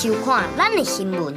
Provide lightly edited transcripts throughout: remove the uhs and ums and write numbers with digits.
收看咱的新聞。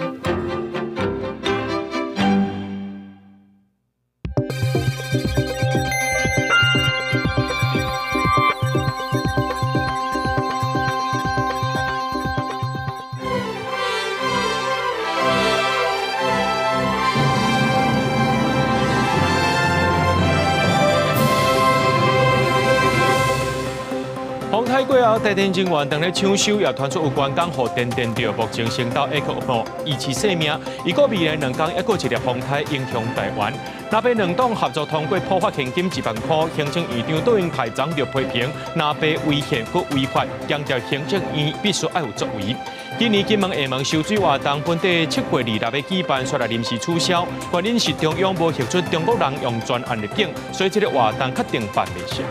風颱過後，台電人員當咧搶修，也傳出有員工予電電著，目前送到 ECMO 維持生命。預估未來兩工，猶閣一粒風颱影響台灣。南北兩黨合作通過普發現金1萬塊，行政院長杜英台昨就批評南北違憲閣違法，強調行政院必須愛有作為。今年金門、廈門修水活動本底7月26欲舉辦，煞來臨時取消，原因是中央無核准中國人用專案入境，所以這个活動確定辦袂成。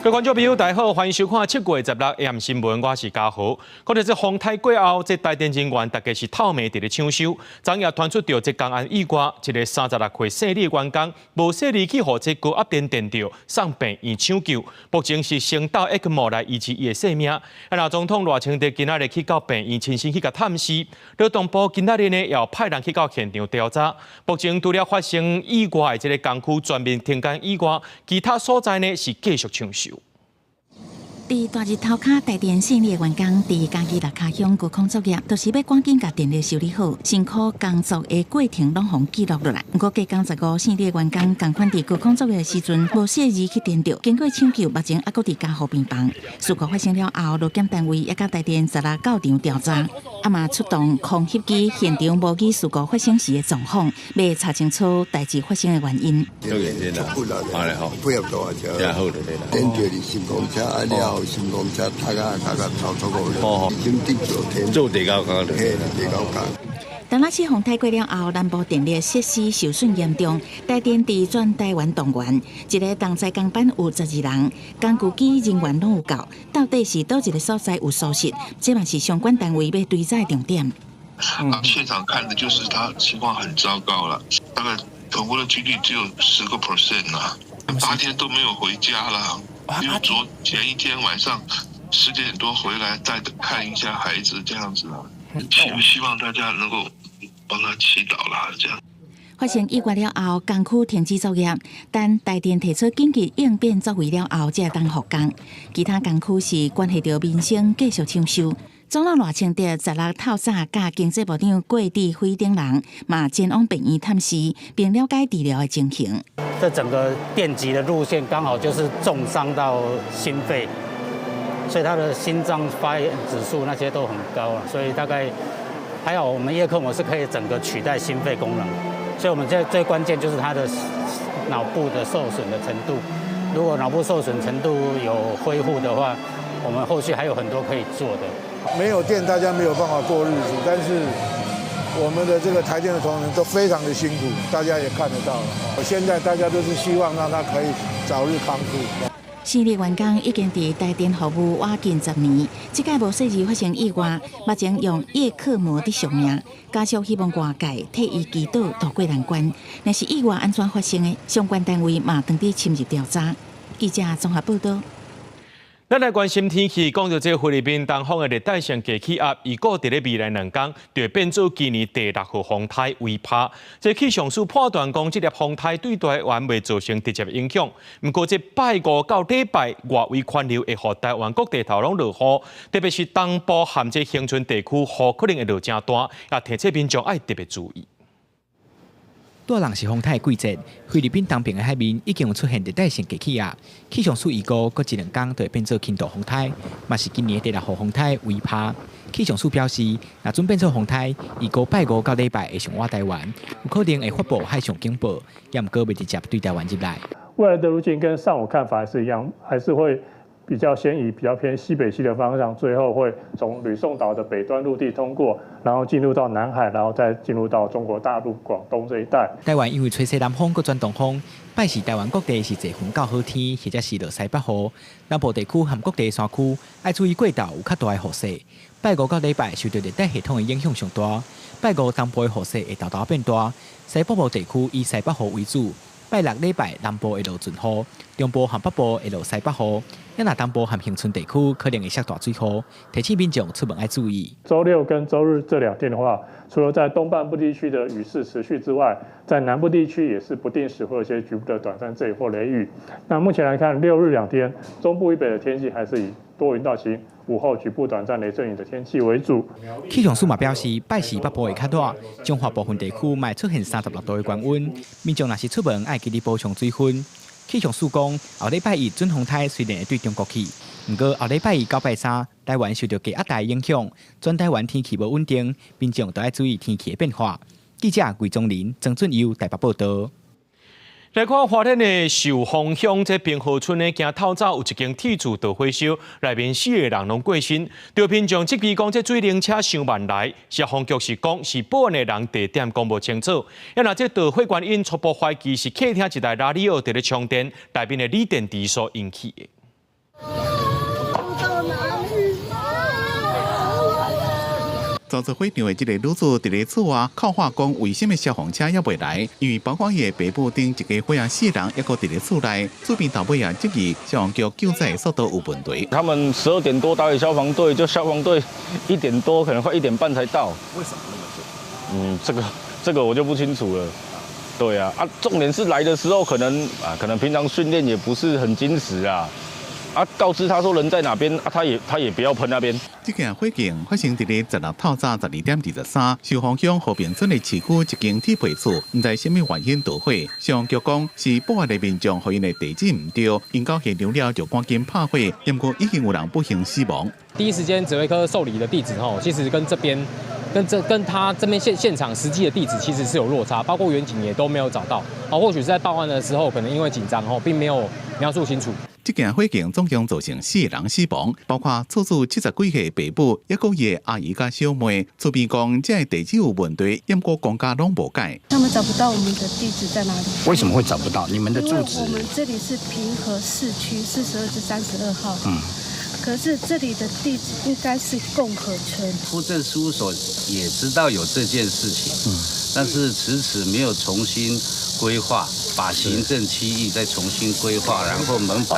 各位觀眾朋友，大家好，歡迎收看7月16 AM 新聞，我是嘉豪。講著這風颱過後，這台電人員大家是透暝佇咧搶修，昨夜傳出著這工安意外，一个36歲姓李的員工無細膩去予這高壓電電著，送病院搶救，目前是送到 ECMO 來維持伊的性命。啊，若總統賴清德今仔日去到病院親身去共探視，勞動部今仔日呢也派人去到現場調查。目前除了發生意外的這个工區全面停工以外，其他所在呢是繼續搶修。佇大日頭跤台電姓李的員工，佇嘉義六跤鄉高空作業，就是欲趕緊共電力修理好，辛苦工作的過程攏予記錄落來。毋過隔工15，姓李的員工仝款佇高空作業的時陣，無細膩去電著，經過搶救，目前猶閣佇加護病房。事故發生了後，勞檢單位也佮台電十六到場調查，啊嘛出動空翕機現場模擬事故發生時的狀況，欲查清楚代誌發生的原因。新公車大家大家操作過，已經跌咗天，做地窖工，嘿，地窖工。當那次風颱過了後，南部電力設施受損嚴重，台電佇全台灣動員，一个重災工班有12人，工具機人員攏有夠，到底是佗一个所在有疏失？這嘛是相關單位欲追查的重點。啊，現場看的就是他情況很糟糕了，大概存活的幾率只有10% 啦，8天都沒有回家了。因為昨前一天晚上10點多回來，帶看一下孩子這樣子啊，希望大家能夠幫他祈禱啦，這樣。發生意外了後，工區停止作業，但台電提出緊急應變作為了後，才會當復工。其他工區是關係著民生，繼續搶修。總統賴清德十六透早佮經濟部長郭智輝等人嘛前往病院探視，並了解治療的情形。這整個電擊的路線剛好就是重傷到心肺，所以他的心臟發炎指數那些都很高啊。所以大概還好，我們葉克膜是可以整個取代心肺功能。所以我們現在最關鍵就是他的腦部的受損的程度。如果腦部受損程度有恢復的話，我們後續還有很多可以做的。沒有電，大家沒有辦法過日子。但是我們的這個台電的同仁都非常的辛苦，大家也看得到了。現在大家都是希望讓他可以早日康復。姓李員工已經佇台電服務倚近10年，這擺無細膩發生意外，目前用葉克膜佇續命，家屬希望外界替伊祈禱渡過難關。若是意外按怎發生的，相關單位嘛當佇深入調查。記者綜合報導。咱來關心天氣，講著這菲律賓東方的熱帶性低氣壓，預估佇咧未來兩工就會變做今年第六號風颱維帕。這氣象署判斷講，這粒風颱對台灣袂造成直接影響。毋過，這拜五到禮拜外圍環流會予台灣各地頭攏落雨，特別是東部和這恆春地區雨可能會落誠大，也提醒民眾愛特別注意。大人是風颱的季節，菲律賓東邊的海面已經有出現熱帶性低氣壓。氣象署預估，閣一兩工就會變做輕度風颱，嘛是今年第六號風颱維帕。氣象署表示，若準變做風颱，預估拜五到禮拜會上倚台灣，有可能會發布海上警報，也毋過袂直接對台灣入來。未來的路徑跟上午看法還是一樣，還是會比較先以比較偏西北西的方向，最後會從呂宋島的北端陸地通過，然後進入到南海，然後再進入到中國大陸廣東這一帶。台灣因為吹西南風閣轉東風，拜四台灣各地是濟雲到好天，或者是落西北雨。南部地區和各地山區愛注意過晝有較大的雨勢。拜五到禮拜受著熱帶系統的影響上大，拜五東部的雨勢會沓沓變大，西北部地區以西北雨為主。拜六禮拜南部會落陣雨，中部和北部會落西北雨。若東部和恆春地區可能會落大水雨，提醒民眾出門愛注意。週六跟週日這兩天的話，除了在東半部地區的雨勢持續之外，在南部地區也是不定時會有一些局部的短暫陣雨或雷雨。那目前來看，六日兩天中部以北的天氣還是以多雲到晴，午後局部短暫雷陣雨的天氣為主。氣象署嘛表示，拜四北部會較熱，彰化部分地區嘛會出現36度的高溫，民眾若是出門愛記得補充水分。氣象署講，後禮拜一準風颱雖然會對中國去，毋過後禮拜二到拜三，台灣受著低壓帶影響，全台灣天氣無穩定，民眾都愛注意天氣的變化。記者魏宗林、曾俊佑台北報道。來看花蓮的壽豐鄉這平和村呢，驚透早有一間鐵厝著火燒，內面四个人攏過身。著民眾質疑講，這水冷車傷慢來，消防局是講是報案的人地點講無清楚。啊，若這著火原因初步懷疑是客廳一台拉力奧佇咧充電，內面的鋰電池所引起的。遭到火場的這个女子佇咧厝外哭喊講，為啥物消防車猶未來？因為包括伊的爸母等一家伙仔四人，猶閣佇咧厝內。厝邊頭尾也質疑消防局救災的速度有問題。他們12點多打給消防隊，就消防隊1點多，可能快1點半才到。為什麼那麼久？這個我就不清楚了。對啊，重點是來的時候可能啊，可能平常訓練也不是很精實啊。告知他說人在哪邊，他也不要噴那邊。這件火警發生佇咧16透早12點23，壽豐鄉和平村的市區一間鐵皮厝，毋知啥物原因著火。消防局講是報案的民眾予𪜶的地址毋對，𪜶到現場了就趕緊拍火，毋過已經有人不幸死亡。第一時間指揮科受理的地址吼，其實跟這邊、跟這、跟他這邊現場實際的地址其實是有落差，包括員警也都沒有找到。啊，或許是在報案的時候，可能因為緊張吼，並沒有描述清楚。這件火警總共造成四个人死亡，包括厝主70幾歲爸母，抑閣伊的阿姨佮小妹。厝邊講這个地址有問題，毋過公家攏無改。他們找不到我們的地址在哪裡？為什麼會找不到？你們的住址？我們這裡是平和市區42至32號。可是這裡的地址應該是共和村。戶政事務所也知道有這件事情，但是遲遲沒有重新規劃，把行政區域再重新規劃，然後門牌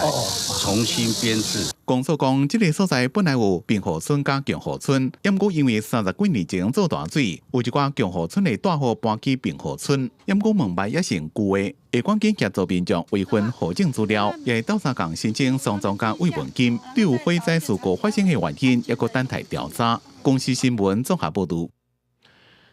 重新編制。公所講，這个所在本來有平和村佮共和村，毋過因為30幾年前做大水，有一寡共和村的大戶搬去平和村，毋過門牌猶剩舊的，會趕緊協助民眾維分戶政資料，也會鬥相共申請喪葬佮慰問金。對有火災事故發生的原因，猶閣等待調查。公視新聞綜合報導。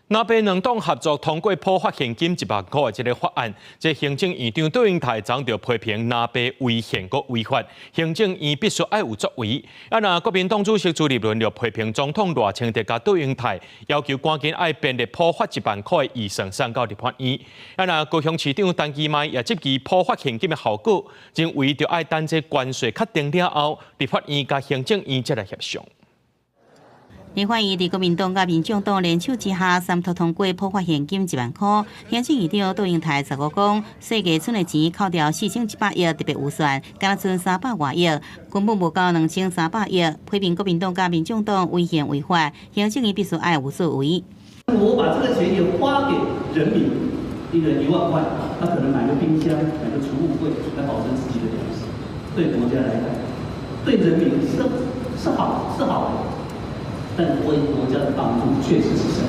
藍白兩黨合作通過普發現金1萬塊的這个法案，這行政院長卓榮泰昨就批評藍白違憲閣違法，行政院必須愛有作為。啊，若國民黨主席朱立倫就批評總統賴清德佮卓榮泰，要求趕緊愛編列普發1萬塊的預算送到立法院。啊，若高雄市長陳其邁也質疑普發現金的效果，認為著愛等這關稅確定了後，立法院佮行政院才來協商。立法院佇國民黨佮民進黨聯手之下，三讀通過普發現金1萬塊。行政院長卓榮泰15講，細藝賰的錢扣掉4100億特別預算，敢若賰300外億，根本無夠2300億。批評國民黨佮民進黨違憲違法，行政院必須愛有作為。我把這個錢也花給人民，一人1萬塊，他可能買個冰箱、買個儲物櫃來保存自己的糧食。對國家來講，對人民是好的。但對國家的幫助確實是小。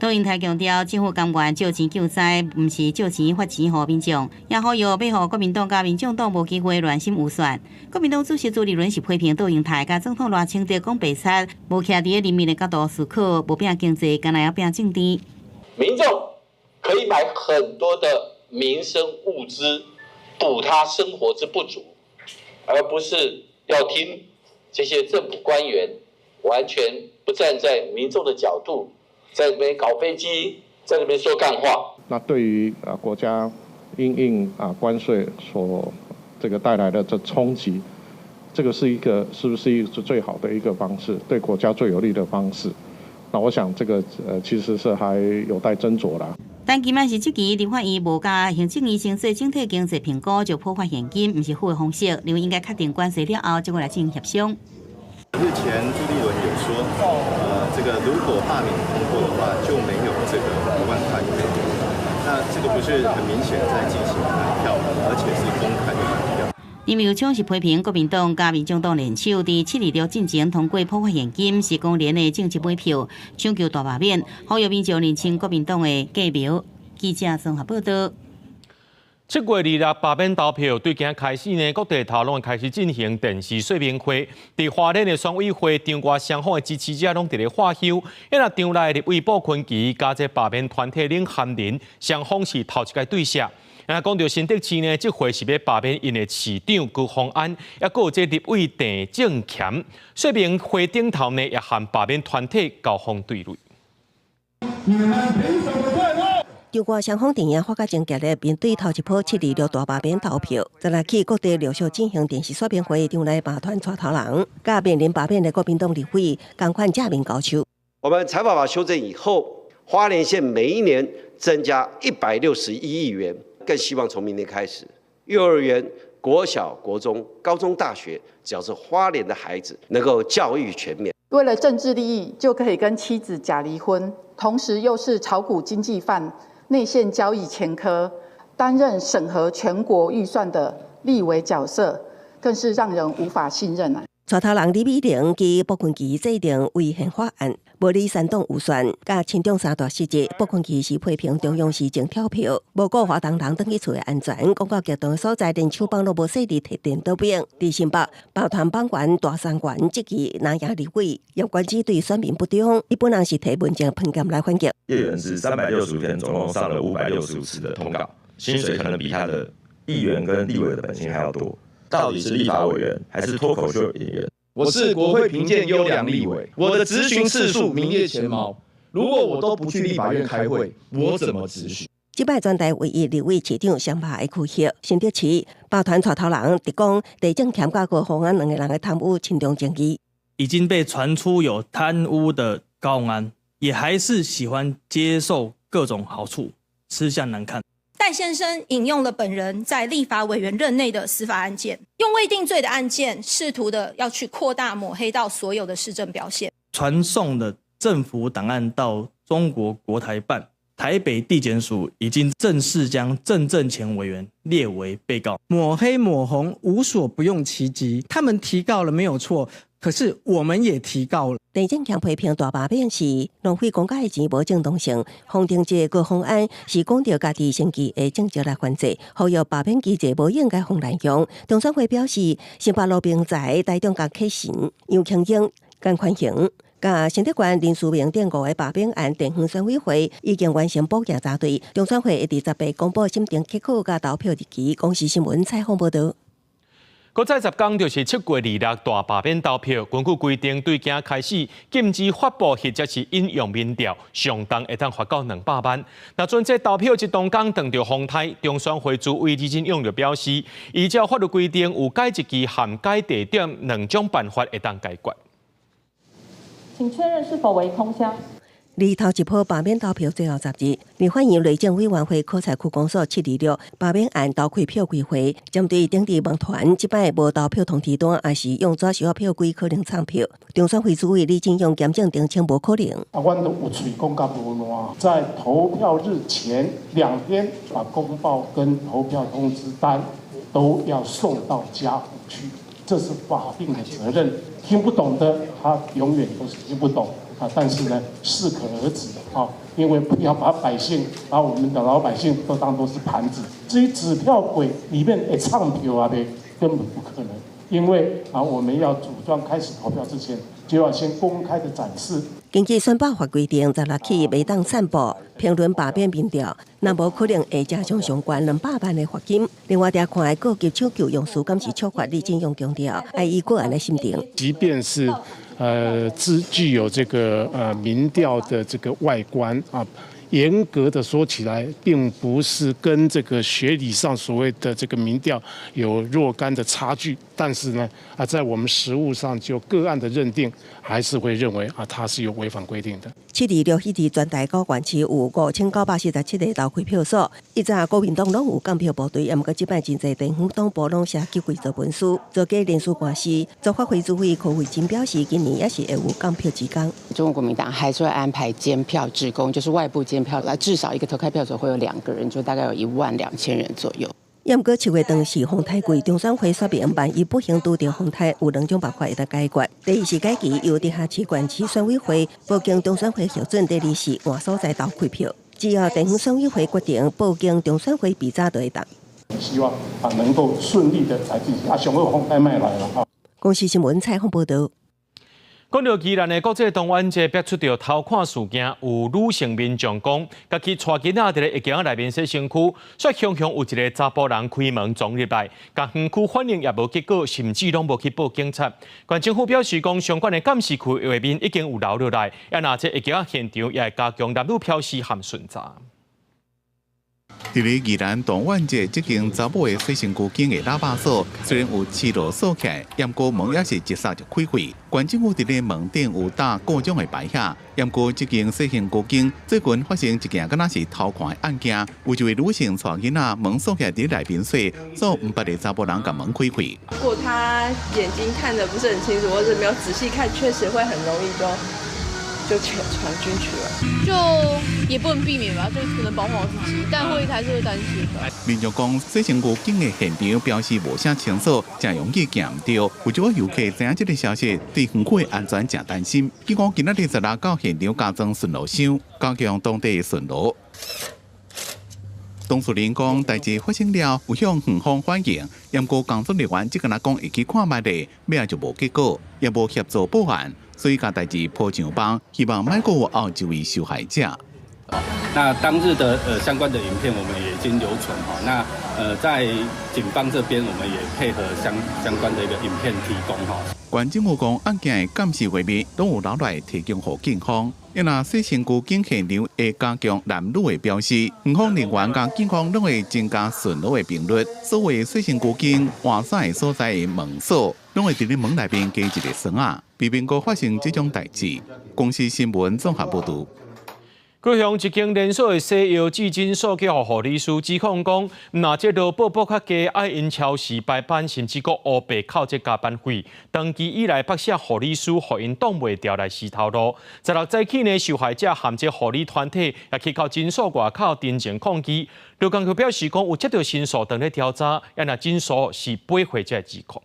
卓榮泰強調，政府甘願借錢救災，毋是借錢發錢予民眾，也呼籲欲予國民黨佮民進黨無機會亂審預算。國民黨主席朱立倫是批評卓榮泰佮總統賴清德講白賊，無徛佇人民的角度思考，無拼經濟，敢若猶拼政治。民眾可以買很多的民生物資，補他生活之不足，而不是要聽這些政府官員完全不站在民眾的角度，在那邊搞飛機，在那邊說幹話。那對於國家因應關稅所這個帶來的這衝擊，這個是一個是不是一個最好的一個方式，對國家最有利的方式？那我想這個其實是還有待斟酌啦。陳其邁是質疑立法院無共行政院先做整體經濟評估就普發現金，毋是好的方式，認為應該確定關稅了後，再過來進行協商。日前朱立倫有說，這個如果罷免通過的話，就沒有這個1萬塊可以。那那這個不是很明顯在進行買票，而且是公開的買票。林右昌是批評國民黨佮民眾黨聯手，佇7/26進前通過普發現金，是公然的政治買票，搶求大罷免，呼籲民眾認清國民黨的計謀。記者綜合報道。7月26罷免投票對今開始呢，各地頭攏會開始進行電視說明會。佇花蓮的選委會，場外雙方的支持者攏佇咧喝休。啊，若場內立委傅崐萁佮這罷免團體領銜人，雙方是頭一擺對射。啊，講著新竹市呢，這回是欲罷免𪜶的市長高虹安，抑閣有這立委鄭正銓。說明會頂頭呢，也和罷免團體交鋒對壘。場外雙方陣營發甲真激烈，面對頭一波7/26大罷免投票，十六起各地陸續進行電視說明會，場內罷團帶頭人，佮面臨罷免的國民黨立委仝款正面交手。我們財報法修正以後，花蓮縣每一年增加161億元，更希望從明年開始，幼兒園、國小、國中、高中、大學，只要是花蓮的孩子，能夠教育全面。為了政治利益，就可以跟妻子假離婚，同時又是炒股經紀犯、內線交易前科，擔任審核全國預算的立委角色，更是讓人無法信任啊！帶頭人李美玲及傅崐萁制定違憲法案，無理煽動預算，佮親中三大失職。傅崐萁是批評中央是種跳票，無顧花東人轉去厝的安全，講到激動的所在，連手枋攏無細膩提電倒兵。佇新北罷團黨員大三元質疑藍營立委葉關之對選民不忠，伊本人是提文件噴劍來反擊。葉元是365天，總共上了565次的通告，薪水可能比他的議員跟立委的本薪還要多。到底是立法委員還是脫口秀演員？我是國會評鑑優良立委，我的質詢次數名列前茅。如果我都不去立法院開會，我怎麼質詢？這擺全台唯一立委市長雙罷的區域，新竹市罷團帶頭人直講，鄭正銓佮高虹安兩个人的貪污親中爭議，已經被傳出有貪污的高虹安，也還是喜歡接受各種好處，吃相難看。戴先生引用了本人在立法委員任內的司法案件，用未定罪的案件，試圖的要去擴大抹黑到所有的施政表現。傳送的政府檔案到中國國台辦，台北地檢署已經正式將鄭正前委員列為被告。抹黑抹紅無所不用其極，他們提告了沒有錯，可是我們也提告了。鄭正強批評大罷免是浪費公家的錢，無正當性。黃定哲、高虹安是講著家己生計的政績來反制，呼籲罷免機制無應該予濫用。中選會表示，新北羅明才、台中江啟臣、楊瓊英、江寬雄、佮新竹縣林思明等五个罷免案，地方選委會已經完成補件查對，中選會會佇18公布審定結果佮投票日期。公視新聞採訪報導。閣再十工就是7月26大罷免投票，根據規定，對今開始禁止發布或者是引用民調，上重會當罰到200萬。若準這投票日當工碰著風颱，中選會主委李進勇就表示，依照法律規定，有改日期和改地點兩種辦法會當解決。請確認是否為空箱。離頭一波罷免投票最後10日，立法院內政委員會考採區公所7/26罷免案投開票櫃會，針對頂佇網傳這擺無投票通知單，抑是用紙燒票櫃可能藏票。中選會主委李進勇檢證澄清無可能。啊，阮都有喙講甲無爛，在投票日前2天，把公報跟投票通知單都要送到家戶去，這是法定的責任。聽不懂的，他永遠都是聽不懂。啊，但是呢，適可而止啊，因為不要把百姓，把我們的老百姓都當作是盤子。至於紙票櫃裡面會藏票啊，根本不可能，因為啊，我們要組裝開始投票之前，就要先公開的展示。根據選罷法規定，十六起袂當散布評論罷免民調，若無可能會加上上懸200萬的罰金。另外，調看的告急搶救用詞，敢是觸法？李進勇強調，愛依個案來審定。即便是具有這個民調的這個外觀啊，嚴格的說起來，並不是跟這個學理上所謂的這個民調有若干的差距，但是呢，啊，在我們實務上就個案的認定，還是會認為啊，它是有違反規定的。7、2、6彼日全台九縣市有5947個投開票所。以前國民黨攏有監票部隊，毋過這擺真濟地方黨部攏寫寄回做文書，做假連續官司。做法會主委柯慧珍表示，今年也是會有監票志工。中國國民黨還是會安排監票志工，就是外部監票，來至少一個投開票所會有兩個人，就大概有1萬2千人左右。毋過7月當時風太貴，中選會說明萬一不幸拄著風颱，有兩種辦法會當解決。第一是改期由直轄市縣市選委會報經中選會核准；第二是換所在投開票。只要地方選委會決定報經中選會備查就會當。希望啊能夠順利的來進行啊，上好風颱莫來了哈。公視新聞採訪報導。講到宜蘭的國際動玩節，爆出著偷看事件，有女性民眾講，家己帶囡仔佇咧疫情內面洗身軀，煞雄雄有一個查埔人開門衝入來，共園區反映也無結果，甚至攏無去報警察。縣政府表示講，相關的監視器畫面已經有留落來，啊若這疫情現場也會加強男女標識和巡查。佇咧宜蘭動玩節這間查某的洗身軀間的喇叭鎖，雖然有刺落鎖起來，毋過門也是一閂就開開。縣政府佇咧門頂有打故障的牌遐，毋過這間洗身軀間最近發生一件敢若是偷看的案件，有一位女性帶囡仔門鎖起來佇內面洗，所以毋捌的查埔人共門開開。如果他眼睛看得不是很清楚，或者沒有仔細看，確實會很容易就闖進去了，就也不能避免吧，就可能保護好自己，但會還是會擔心吧。民眾講，洗身軀間的現場標示無啥清楚，誠容易行毋著。有一位遊客知影這个消息，對園區的安全誠擔心。結果今仔日16到現場加裝巡邏箱，加強當地的巡邏。董事長講，代誌發生了，有向園方反映，毋過工作人員只敢若講會去看覓咧，尾仔就無結果，也無協助報案，所以共代誌鋪上網，希望莫閣有後一位受害者。那當日的相關的影片，我們也已經留存哈。那在警方這邊，我們也配合相關的一個影片提供哈。縣政府講，案件的監視畫面攏有留來提供予警方。若洗身軀間現場會加強男女的標識，園方人員佮警方攏會增加巡邏的頻率。所謂洗身軀間換衫的所在的門鎖，攏會佇咧門內面加一个鎖仔，避免閣發生這種代誌。公視新聞綜合報導。高雄一間連鎖的西藥劑診所去予護理師指控講，若這勞保報較低，愛𪜶超時排班，甚至閣烏白扣這加班費。長期以來，剝削護理師，予𪜶擋袂牢來死頭路。16早起呢，受害者和這護理團體也去到診所外口陳情抗議。勞工局表示講，有接到申訴，正咧調查，啊若診所是駁回這个指控。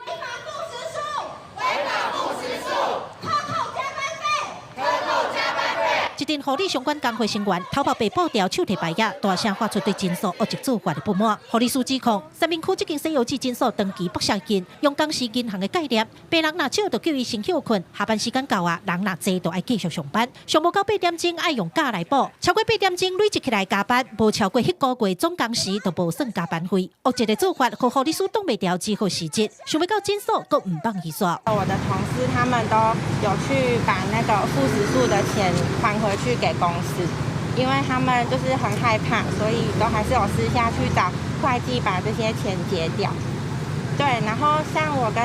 違法不實數，違法不實數，克扣加班費，克扣加班費。一陣護理相關工會成員頭目白布條手提牌仔，大聲發出對診所惡質做法的不滿。護理師指控，三民區這間西藥劑診所長期剝削𪜶，用工時銀行的概念，病人若少就叫伊先歇睏，下班時間到啊，人若濟就愛繼續上班。上無夠8點鐘愛用假來補，超過八點鐘累積起來加班，無超過彼個月總工時就無算加班費。惡質的做法，予護理師擋袂牢，只好辭職。想欲到診所，閣毋放伊煞。我的同事他們都有去把那個副食宿的錢還回去給公司，因為他們就是很害怕，所以都還是有私下去找會計把這些錢結掉。對，然後像我跟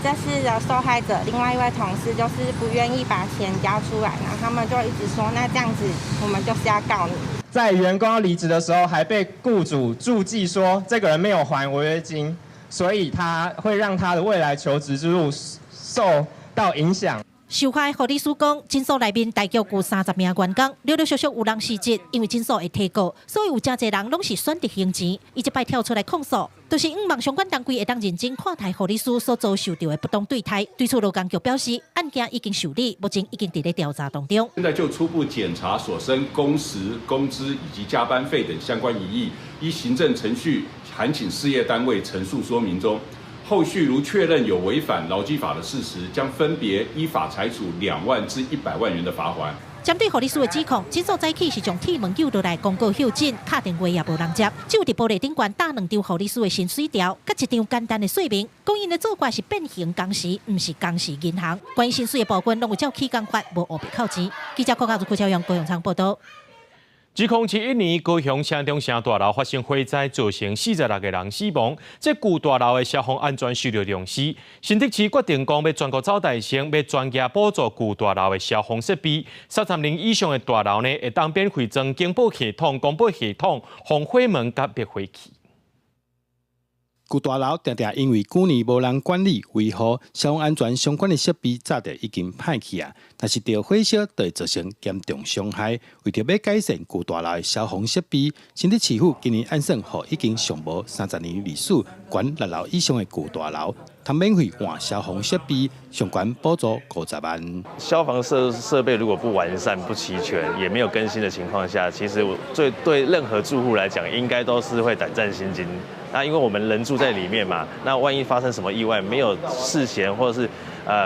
這次的受害者另外一位同事，就是不願意把錢交出來，然後他們就一直說，那這樣子我們就是要告你。在員工要離職的時候，還被僱主註記說這個人沒有還違約金，所以他會讓他的未來求職之路受到影響。受害護理師講，診所內面大約有30名員工，陸陸續續有人辭職，因為診所會提告，所以有誠濟人攏是選擇還錢。伊這擺跳出來控訴，就是向望相關單位會當認真看待護理師所遭受著的不當對待。對此，勞工局表示，案件已經受理，目前已經佇咧調查當中。現在就初步檢查所生工時、工資以及加班費等相關疑義，依行政程序函請事業單位陳述說明中。後續如確認有違反勞基法的事實，將分別依法裁處2萬至100萬元的罰鍰。針對護理師的指控，診所早起是將鐵門救落來公告休診，敲電話也無人接，只有佇玻璃頂懸貼兩張護理師的薪水條，佮一張簡單的說明，講𪜶的做法是變形工時，毋是工時銀行。關於薪水的部分，攏有照起工法，無烏白扣錢。記者郭家如、郭朝陽、高永昌報道。2071年，高雄城中城大樓發生火災，造成46個人死亡。這舊大樓的消防安全受著重視，新竹市決定講欲全國走台先，欲專家補助舊大樓的消防設備。30年以上的大樓呢，會當免費裝警報系統、廣播系統、防火門佮滅火器。舊大樓定定因為久年無人管理維護，消防安全相關的設備早就已經歹去啊。若是著火燒，就會造成嚴重傷害。為著欲改善舊大樓的消防設備，新竹市府今年按算，予已經上無30年歷史、懸六樓以上的舊大樓，通免費換消防設備，上懸補助50萬。消防設備如果不完善、不齊全，也沒有更新的情況下，其實最對任何住戶來講，應該都是會膽戰心驚。那因為我們人住在裡面嘛，那萬一發生什麼意外，沒有事前或者是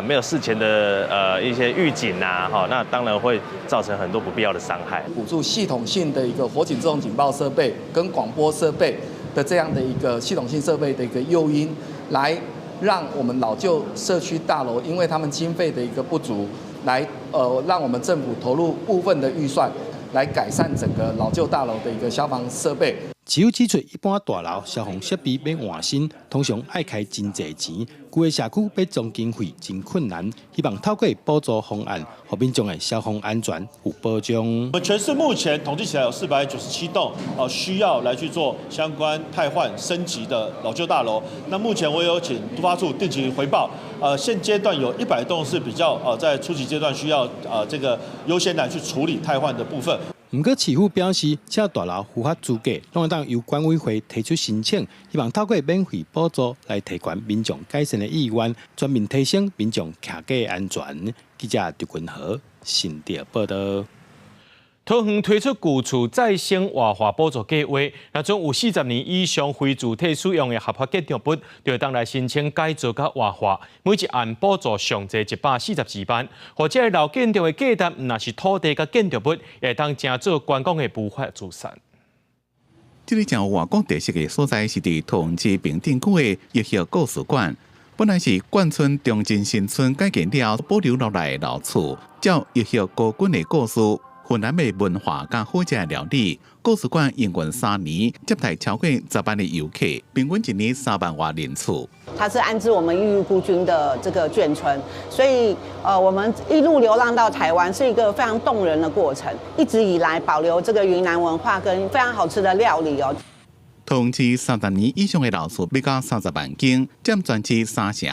沒有事前的一些預警啊，哈，那當然會造成很多不必要的傷害。補助系統性的一個火警自動警報設備跟廣播設備的這樣的一個系統性設備的一個誘因，來讓我們老舊社區大樓，因為他們經費的一個不足，來讓我們政府投入部分的預算，來改善整個老舊大樓的一個消防設備。市府指出，一般大樓消防設備欲換新，通常愛開真濟錢，舊的社區欲裝經費真困難。希望透過補助方案，予民眾的消防安全有保障。我們全市目前統計起來有497棟，哦，需要來去做相關汰換升級的老舊大樓。那目前我有請都發處定期回報，現階段有100棟是比較，在初級階段需要，這個優先來去處理汰換的部分。毋過市府表示，只要大樓符合資格，攏會當由管委會提出申請，希望透過免費補助來提懸民眾改善的意願，全面提升民眾徛家安全。記者劉君豪新竹報導。桃園推出舊厝再生活化補助計劃，若準有40年以上非住體使用的合法建築物，就會當來申請改造佮活化，每一案補助上濟142萬。予這个老建築的價值，毋但是土地佮建築物，會當成做觀光的文化資產。這个誠有外國特色的所在，是佇桃園市平鎮區的玉葉故事館。本來是貫村中正新村改建了保留落來的老厝，照玉葉孤軍的故事。雲南的文化佮好食的料理，故事館營運3年，接待超過10萬的遊客，平均一年3萬外人次。它是安置我們異域孤軍的這個眷村，所以我們一路流浪到台灣是一個非常動人的過程。一直以來保留這個雲南文化跟非常好吃的料理哦。桃園市30年以上的老厝，欲到30萬間，佔全市三成。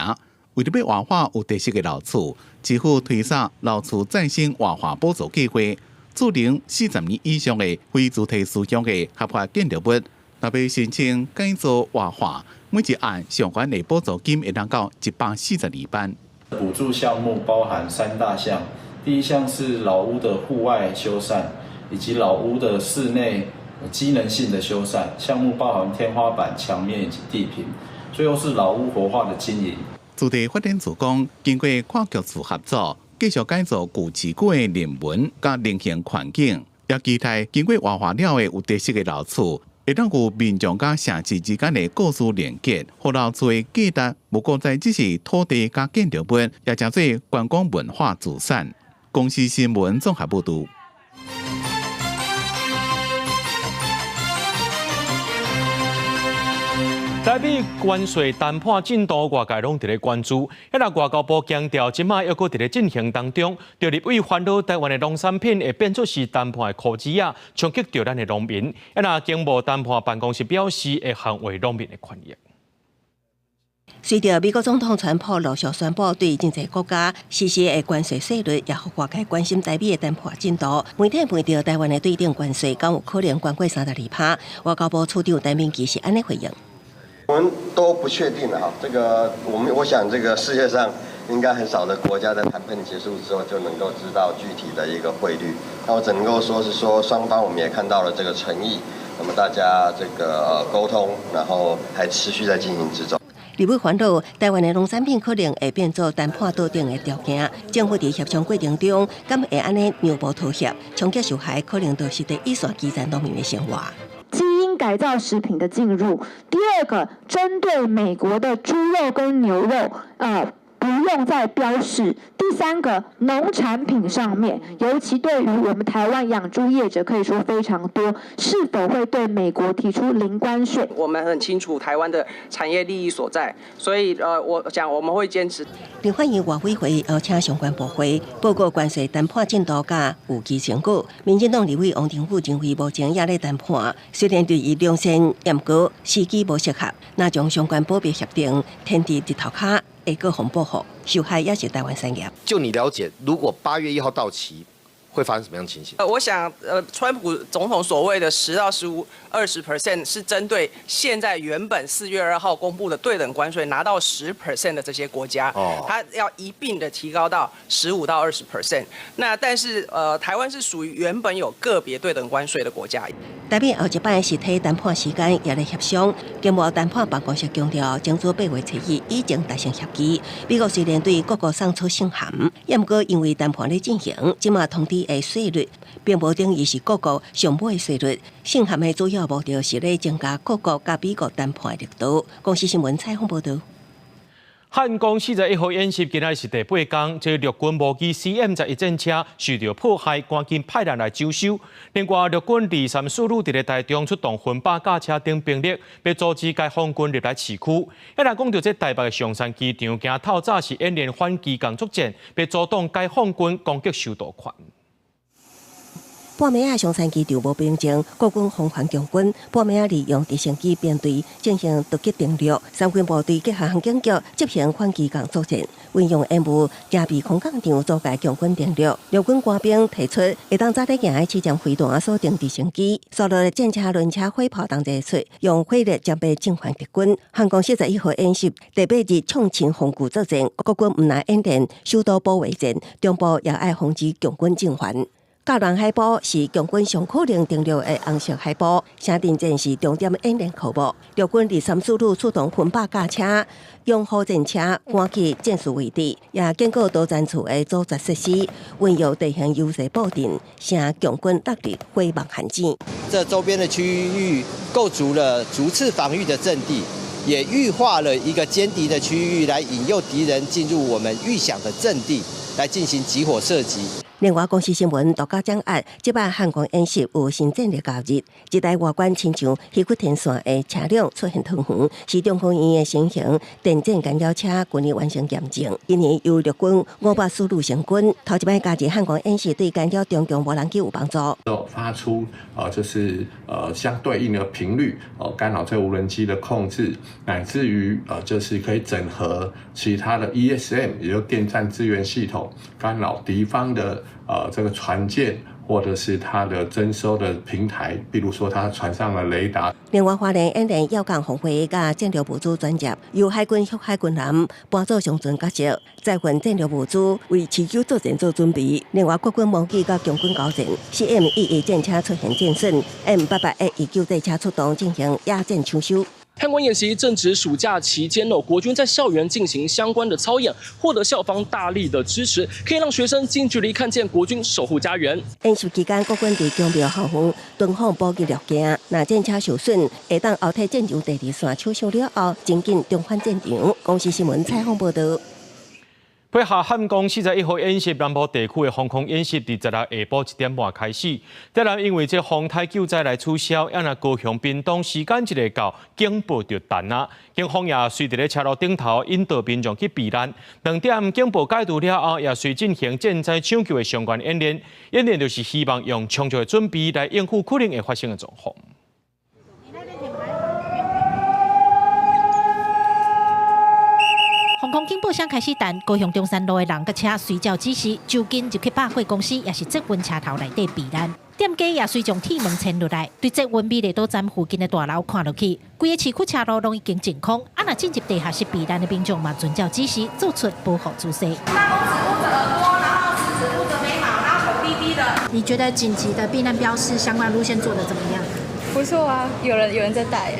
為著欲活化有特色的老厝，市府推捒老厝再生活化補助計劃。註齡40年以上的非住體使用的合法建築物，若欲申請改造活化，每一案上懸的補助金會當到142萬。補助項目包含三大項，第一項是老屋的戶外修繕，以及老屋的室內機能性的修繕，項目包含天花板、牆面以及地坪。最後是老屋活化的經營。住地發展處講，經過跨局處合作，繼續改造舊市區的人文佮靈性環境，也期待經過活化了的有特色的老厝，會當有民眾佮城市之間的故事連結，予老厝的價值，無閣再只是土地佮建築物，也成做觀光文化資產。公視新聞綜合報導。台美關稅談判進度，外界攏佇咧關注。彼個外交部強調，這馬猶閣佇咧進行當中。著立委煩惱台灣的農產品會變作是談判的箍子仔，衝擊著咱的農民。啊，經貿談判辦公室表示，會捍衛農民的權益。隨著美國總統川普陸續宣布對真濟國家實施的關稅稅率，也予外界關心台美的談判進度。媒體問著台灣的對等關稅，敢有可能懸過32%？外交部處長陳明騏是按呢回應。我們都不確定啊，這個我們我想這個世界上應該很少的國家在談判結束之後就能夠知道具體的一個匯率。那我只能夠說是說雙方我們也看到了這個誠意，那麼大家這個溝通，然後還持續在進行之中。立委煩惱，台灣的農產品可能會變做談判桌頂的條件。政府佇協商過程中，敢會按呢讓步妥協，衝擊受害可能就是第一線基層農民的生活。基因改造食品的進入，第二個針對美國的豬肉跟牛肉，不用再標示。第三個，農產品上面，尤其對於我們台灣養豬業者，可以說非常多，是否會對美國提出零關稅？我們很清楚台灣的產業利益所在，所以我想我們會堅持。立法院外委會邀請相關部會報告關稅談判進度佮預期成果。民進黨立委王定宇認為，目前猶咧談判，雖然對伊兩線嚴格時機無適合，若將相關保密協定添佇日頭跤，會閣予報復，受害也是台灣產業。就你了解，如果8月1號到期，會發生什麼樣的情形？我想，川普總統所謂的10到15、20% 是針對現在原本4月2號公布的對等關稅拿到10% 的這些國家，他要一併的提高到15到20%。那但是，台灣是屬於原本有個別對等關稅的國家。台美後一擺實體談判時間也咧協商，經貿談判辦公室強調，爭取8月初一已經達成協議。美國雖然對各國送出信函，也毋過因為談判咧進行，這馬通知的稅率並無等於是各國上尾稅率。信函的主要目的是咧增加各國佮美國談判的力度。公視新聞採訪報導。漢光41號演習今仔是第八工，這陸軍無機 CM-11戰車受著破壞，趕緊派人來搶修。另外，陸軍23師旅佇咧台中出動分百架車等兵力，欲阻止解放軍入來市區。一來講著這台北的松山機場，今透早是演練反機共作戰，欲阻擋解放軍攻擊首都圈。半暝仔松山機場無平靜，國軍防範強軍半暝仔利用直升機編隊進行突擊登陸，三軍部隊結合航警局執行反機共作戰，運用煙霧遮蔽空降場阻隔強軍登陸。陸軍官兵提出，會當早咧行的起降飛彈鎖定直升機，紲落戰車、輪車、火炮同齊出，用火力殲滅進犯敵軍。漢光41號演習第八日創新防禦作戰，國軍毋但演練首都保衛戰，中部也愛防止共軍進犯。甲蘭海波是共軍上可能登陸的紅色海波，城鎮戰是重點演練科目。陸軍23師旅出動分百架車、勇虎戰車趕去戰事位置，也經過多戰處的組織設施，運用地形優勢布陣，成共軍落入火網陷阱。這周邊的區域構築了逐次防禦的陣地，也預化了一個殲敵的區域，來引誘敵人進入我們預想的陣地，來進行集火射擊。另外，公視新聞獨家掌握，這擺漢光演習有新戰力加入，這台外觀親像虛骨天線的車輛出現桃園，是中科院的新型電戰干擾車，去年完成驗證。今年由陸軍500師旅成軍，頭一擺加入漢光演習，對干擾中共無人機有幫助。發出就是相對應的頻率，干擾這無人機的控制，乃至於就是可以整合其他的 ESM，也就電戰支援系統，干擾敵方的這個船艦或者是它的偵搜的平台，比如說它船上的雷達。另外，花蓮演練要港防衛佮戰略物資轉接，由海軍向海軍艦扮做上船角色，載運戰略物資為持久作戰做準備。另外，國軍模擬佮共軍交戰，CM-11戰車出現戰損，M88A 救濟車出動進行野戰搶修。漢光演習正值暑假期間哦，國軍在校園進行相關的操演，獲得校方大力的支持，可以讓學生近距離看見國軍守護家園。演習期間，國軍佇宮廟後方囤放補給物件，若戰車受損，會當後退戰場第二線搶修了後，緊緊重返戰場。公視新聞採訪報導。配合漢光41號演習，南部地區的防空演習，佇16下晡1點半開始。突然因為這風颱救災來取消，啊若高雄、屏東時間一下到，警報就彈啊！警方也隨佇咧車路頂頭引導民眾去避難。2點警報解除了後，也隨進行戰災搶救的相關演練。演練就是希望用充足的準備來應付可能會發生的狀況。防空警報聲開始彈，高雄中山路的人佮車隨照指示，就近入去百貨公司，抑是捷運車頭內底避難。店家也隨將鐵門牽落來，對捷運美麗島站附近的大樓看落去，規个市區車路攏已經淨空。啊，若進入地下室避難的民眾嘛，遵照指示做出保護姿勢。大拇指捂著耳朵，然後食指捂著眉毛，然後頭低低的。你覺得緊急的避難標識相關路線做得怎麼樣？不錯啊，有人在帶。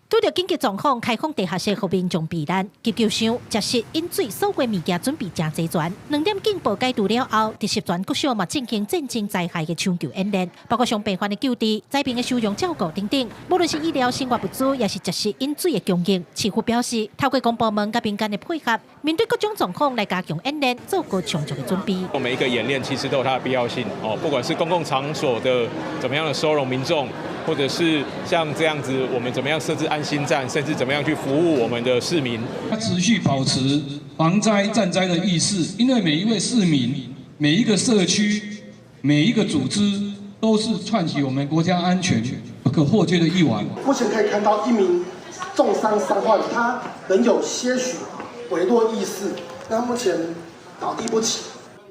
拄著緊急狀況，開放地下室予民眾避難，急救箱、食食、飲水，所有物件準備誠齊全。2點警報解除了後，佇十全國小嘛進行戰爭災害的搶救演練，包括傷病患的救治、災民的收容照顧等等。無論是醫療、生活物資，抑是食食、飲水的供應，市府表示，透過公部門佮民間的配合，面對各種狀況來加強演練，做過充足的準備。每一個演練其實都有它的必要性哦，不管是公共場所的怎麼樣的收容民眾，或者是像這樣子，我們怎麼樣設置安心站，甚至怎麼樣去服務我們的市民。持續保持防災戰災的意識，因為每一位市民、每一個社區、每一個組織，都是串起我們國家安全不可或缺的一環。目前可以看到一名重傷傷患，他仍有些許微弱意識，那目前倒地不起。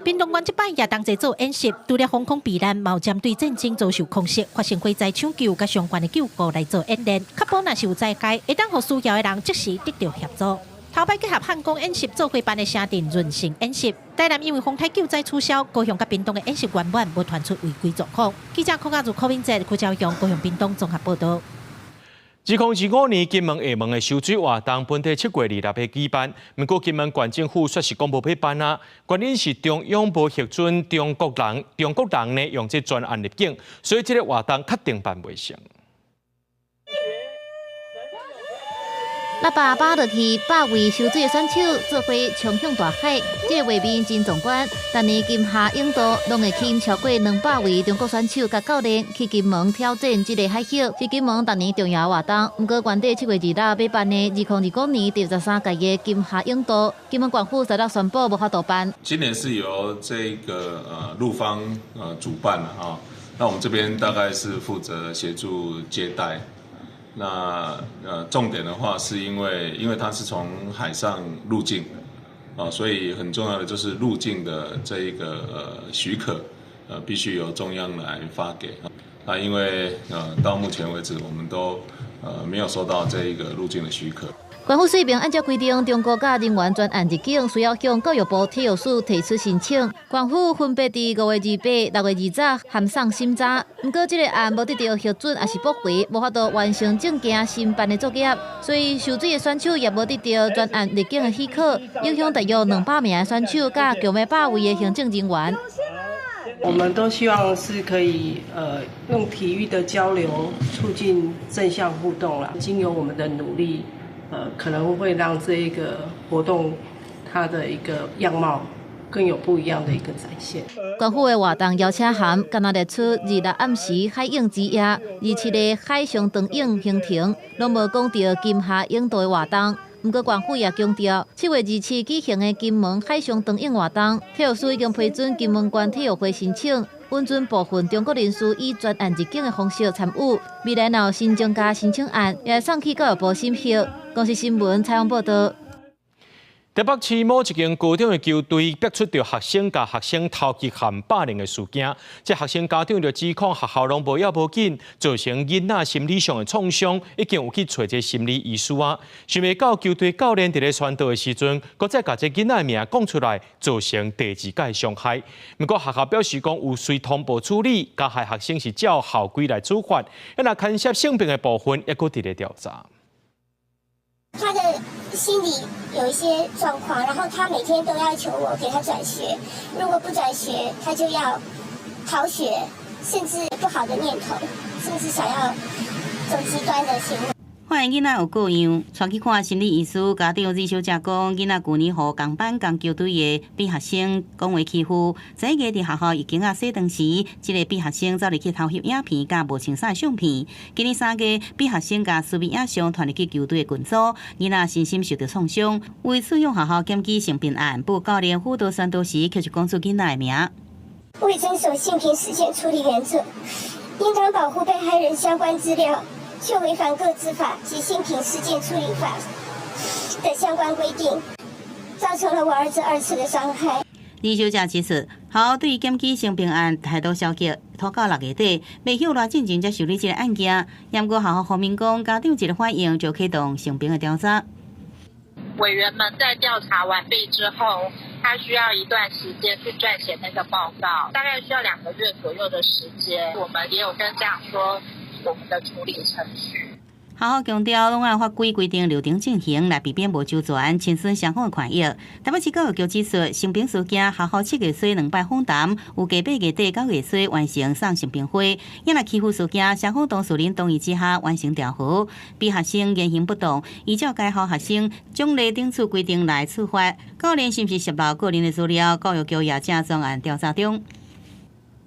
屏東縣這擺也同齊做演習，除了防空避難，嘛有針對戰爭遭受空襲、發生火災搶救佮相關的救護來做演練，確保若是有災害，會當予需要的人即時得著協助。頭擺結合漢光演習做伙辦的城鎮潤性演習，台南因為風颱救災取消，高雄佮屏東的演習圓滿無傳出違規狀況。記者柯亞如、柯明哲、柯昭陽，高雄屏東綜合報導。2025年金門廈門的泅水活動，本底7月26日舉辦，毋過金門縣政府煞是講無欲辦啊，原因是中央無核准中國人呢用這專案入境，所以這个活動確定辦袂成。喇叭扒落去，百位泅水的選手做伙衝向大海，這个畫面真壯觀。逐年金廈泳渡攏會吸引超過200位中國選手佮教練去金門挑戰這个海域，是金門逐年重要活動。毋過原底7月26欲辦的2025年第13屆的金廈泳渡，金門縣府十六宣布無法度辦。今年是由這個陸方主辦啊，那我們這邊大概是負責協助接待。那重點的話，是因為它是從海上入境，啊，所以很重要的就是入境的這一個許可，必須由中央來發給。那因為到目前為止，我們都沒有收到這一個入境的許可。縣府說明按照規定，中國佮人員專案入境需要向教育部體育署提出申請。縣府分別佇5月28、6月20函送審查，毋過這个案無得著核准，抑是駁回，無法度完成證件申辦的作業，所以泅水的選手也無得著專案入境的許可，影響大約200名的選手佮共100位的行政人員。我們都希望是可以用體育的交流促進正向互動啦，經由我們的努力。可能會讓這一個活動它的一個樣貌更有不一樣的一個展現。縣府的活動邀請函，敢若列出26暗時海泳之夜、27日海上長泳行程，攏無講著金廈泳渡的活動。毋過縣府也強調，7月27舉行的金門海上長泳活動，體育署已經批准金門縣體育會申請，允准部分中國人士以專案入境的方式參與。未來若有新增加申請案，也會送去教育部審核。公視新聞採訪報導。台北市某一間高中的球隊逼出著學生共學生偷襲和霸凌的事件，這學生家長就指控學校攏無要無緊，造成囡仔心理上的創傷，已經有去揣這心理醫師啊。想袂到球隊教練佇咧宣導的時陣，閣再共這囡仔的名講出來，造成第二屆傷害。毋過學校表示講有隨通報處理，加害學生是照校規來處罰，那牽涉性別的部分猶閣佇咧調查。他的心理有一些狀況，然後他每天都要求我給他轉學，如果不轉學，他就要逃學，甚至不好的念頭，甚至想要走極端的行為。發現囡仔有過樣，帶去看心理醫師。家長李小姐講，囡仔舊年予仝班仝球隊的 B 學生講話欺負，11月佇學校浴巾仔洗妝時，這个 B 學生走入去偷翕影片佮無穿衫相片。今年3月，B 學生共私密影像傳入去球隊的群組，囡仔身心受著創傷。為此向學校檢舉性平案，布教練輔導宣導時，卻是講出囡仔的名。未遵守性平事件處理原則，應當保護被害人相關資料。卻違反個資法及性平事件處理法的相關規定，造成了我兒子二次的傷害。李小姐指出，學校對檢舉性平案態度消極，拖到6月底，未曉偌進前才受理這个案件。毋過學校方面講，家長一個反應就啟動性平的調查。委員們在調查完畢之後，他需要一段時間去撰寫那個報告，大概需要2個月左右的時間。我們也有跟家長說我們的處理程序。學校強調，攏按法規規定流程進行，來避免無周全、侵損雙方的權益。台北市教育局指出，成平事件學校7月初兩擺訪談，有計8月底9月初完成送成平會。因若欺負事件，雙方當事人同意之下完成調和，B 學生言行不當，依照該校學生獎勵懲處規定來處罰。教練是毋是洩露個人的資料？教育局也正專案調查中。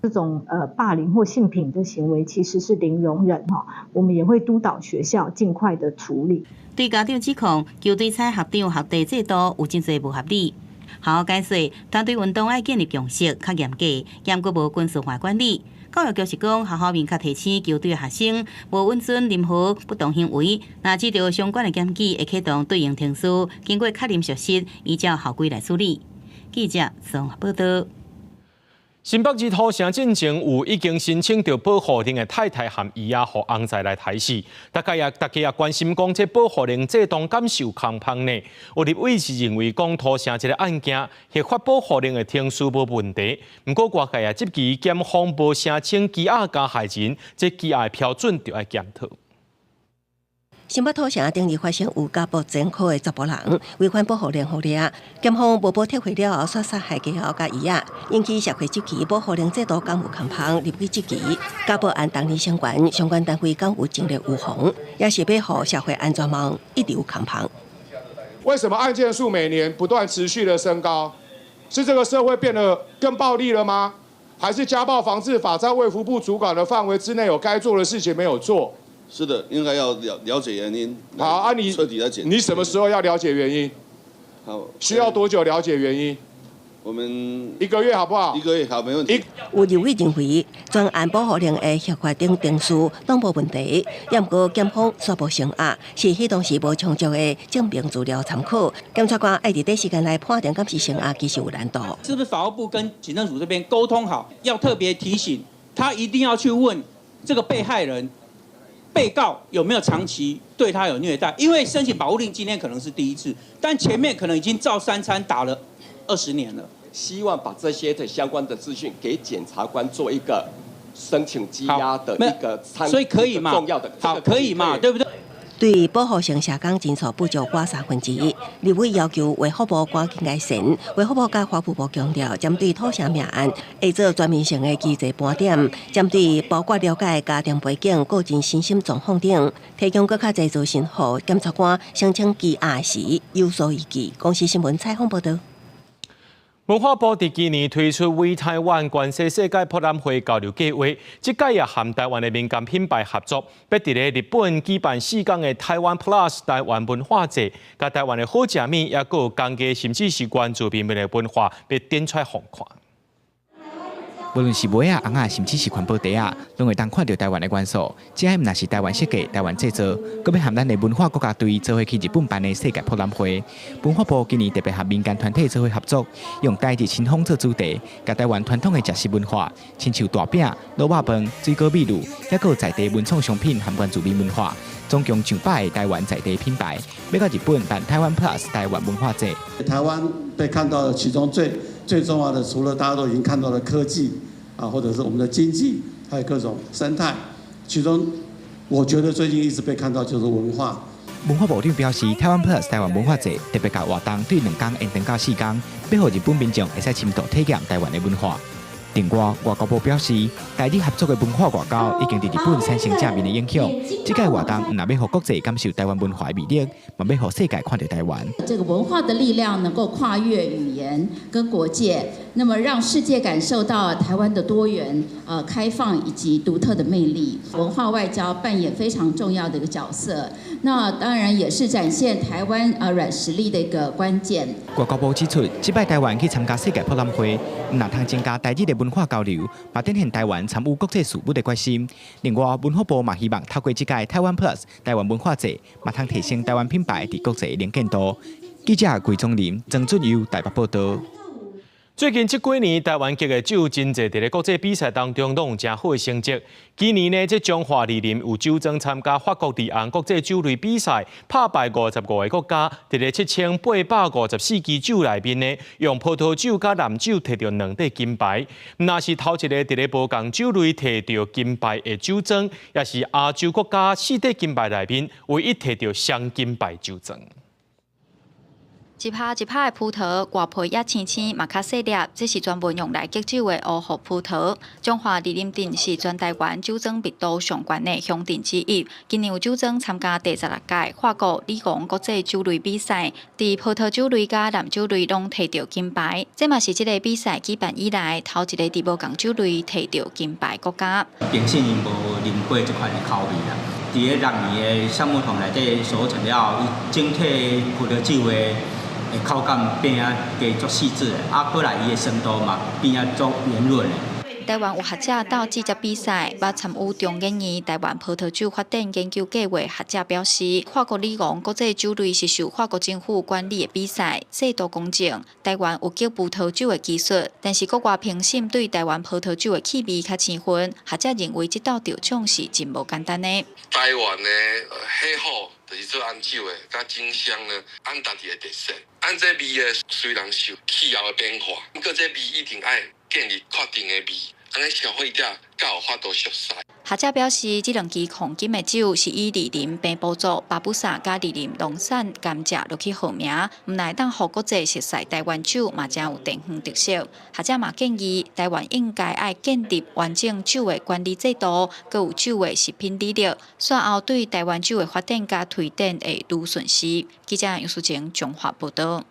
這種霸凌或性平的行為其實是零容忍哈，我們也會督導學校盡快的處理。對家長指控，球隊採學長學弟制度有真濟無合理。學校解釋，團隊運動愛建立共識，較嚴格，嚴格無軍事化管理。教育局是講，學校明確提醒球隊學生，無允准任何不當行為。若接著相關的檢舉，會啟動對應程序，經過確認屬實，依照校規來處理。記者綜合報道。新北市土城進前有已經申請著保護令的太太和姨仔予翁婿來刣死，大家也關心講，這保護令制度敢是有空縫呢？有立委是認為講土城這个案件，核發保護令的程序無問題，毋過外界也質疑檢方無聲稱羈押加害人，這羈押的標準著愛檢討。新北土城頂日發生有家暴前科的查埔人違反保護令予掠，檢方無保撤回了後，煞殺害家父佮姨仔，引起社會質疑保護令制度敢有空縫，立委質疑家暴案當年相關相關單位敢有盡力預防，也是欲予社會安全網一直有空縫。為什麼案件數每年不斷持續的升高？是這個社會變得更暴力了嗎？還是家暴防治法在衛福部主管的範圍之內有該做的事情沒有做？是的，應該要了了解原因。好啊，你徹底來檢。你什麼時候要了解原因？好，需要多久了解原因？我們一個月好不好？一個月好，沒問題。有立委認為，專案保護令的核發等程序攏無問題，也毋過檢方煞無聲押，是彼當時無充足的證明資料參考。檢察官愛佇短時間內判定敢是聲押，其實有難度。是不是法務部跟警政署這邊溝通好，要特別提醒他一定要去問這個被害人、被告有沒有長期對他有虐待？因為申請保護令今天可能是第一次，但前面可能已經照三餐打了20年了。希望把這些的相關的資訊給檢察官做一個申請羈押的一個參，所以可以嘛？重要的，好，可以嘛？對不對？對保護性社工人數不足寡1/3，立委要求衛福部趕緊改善。衛福部佮法務部強調，針對土城命案，會做全面性的機制盤點，針對包括了解家庭背景、個人身心狀況等，提供閣較濟資訊，予檢察官申請羈押時有所依據。公視新聞採訪報導。文化部佇今年推出 We 台灣關西世界博覽會交流計劃，這屆也和台灣的民間品牌合作，欲佇咧日本舉辦4天的台灣 Plus 台灣文化節，共台灣的好食物，抑閣有工藝，甚至是原住民的文化，欲展出來予看。無論是襪仔、尪仔，甚至是環保袋仔，攏會當看著台灣的元素。這毋但是台灣設計、台灣製造，閣欲和咱的文化國家隊做伙去日本辦的世界博覽會。文化部今年特別和民間團體做伙合作，用台日親風做主題，共台灣傳統的食食文化，親像大餅、滷肉飯、水果米露，抑閣有在地文創商品和原住民文化，總共上百个台灣在地品牌，欲到日本辦台灣 Plus 台灣文化節。台灣被看到的其中最最重要的，除了大家都已經看到的科技啊，或者是我們的經濟，還有各種生態，其中我覺得最近一直被看到就是文化。文化部長表示，台灣 Plus 台灣文化節特別共活動對2天延長到4天，欲予日本民眾會使深度體驗台灣的文化。另外，外交部表示，台日合作的文化外交已經佇日本產生正面的影響。這屆活動毋但欲予國際感受台灣文化的魅力，嘛欲予世界看著台灣。這個文化的力量能夠跨越語言跟國界，那麼讓世界感受到台灣的多元、開放以及獨特的魅力。文化外交扮演非常重要的一個角色，那當然也是展現台灣軟實力的一個關鍵。外交部指出，這擺台灣去參加世界博覽會，毋但通增加台日的文化交流，嘛展現台灣參與國際事務的決心。另外，文化部嘛希望透過這屆台灣 Plus 台灣文化節，嘛通提升台灣品牌佇國際的能見度。記者桂宗林、曾俊佑台北報道。最近這幾年，台灣籍的酒真濟佇咧國際比賽當中攏有誠好的成績。今年呢，這彰化二林有酒莊參加法國里昂國際酒類比賽，拍敗55個國家，佇咧7854支酒內面呢，用葡萄酒佮藍酒摕著兩塊金牌。毋但是頭一个佇咧無仝酒類摕著金牌的酒莊，也是亞洲國家四塊金牌內面唯一摕著雙金牌酒莊。一拍一拍的葡萄，外皮也青青，嘛較細粒，這是專門用來激酒的烏木葡萄。彰化二林鎮是全台灣酒莊密度上懸的鄉鎮之一。今年有酒莊參加第16屆法國里昂國際酒類比賽，佇葡萄酒類佮藍酒類攏摕著金牌。這嘛是這个比賽舉辦以來頭一个佇無仝酒類摕著金牌國家。評審𪜶無啉過這款的口味啦。佇咧六年的橡木桶內底熟成了後，伊整體葡萄酒的口感變啊加足細緻的，啊，閣來伊的酸度嘛變啊足圓潤的。台灣有學者鬥試食比賽，捌參與中研院台灣葡萄酒發展研究計劃學者表示，法國里昂國際酒類是受法國政府管理的比賽，制度公正。台灣有激葡萄酒的技術，但是國外評審對台灣葡萄酒的氣味較生分。學者認為這道得獎是真無簡單的。台灣的火候就是做紅酒的，佮酒香呢，按家己的特色。按這味的雖然受氣候的變化，毋過這味一定愛建立確定的味，按呢消費者才有法度熟悉。學者表示，這兩支控金的酒是以二林平埔族巴布薩佮二林農產甘蔗落去號名，毋但會當予國際熟悉台灣酒嘛，誠有地方特色。學者嘛建議，台灣應該愛建立完整酒的管理制度，閣有酒的食品履歷，煞後對台灣酒的發展佮推展會愈順勢。記者楊淑晴彰化報導。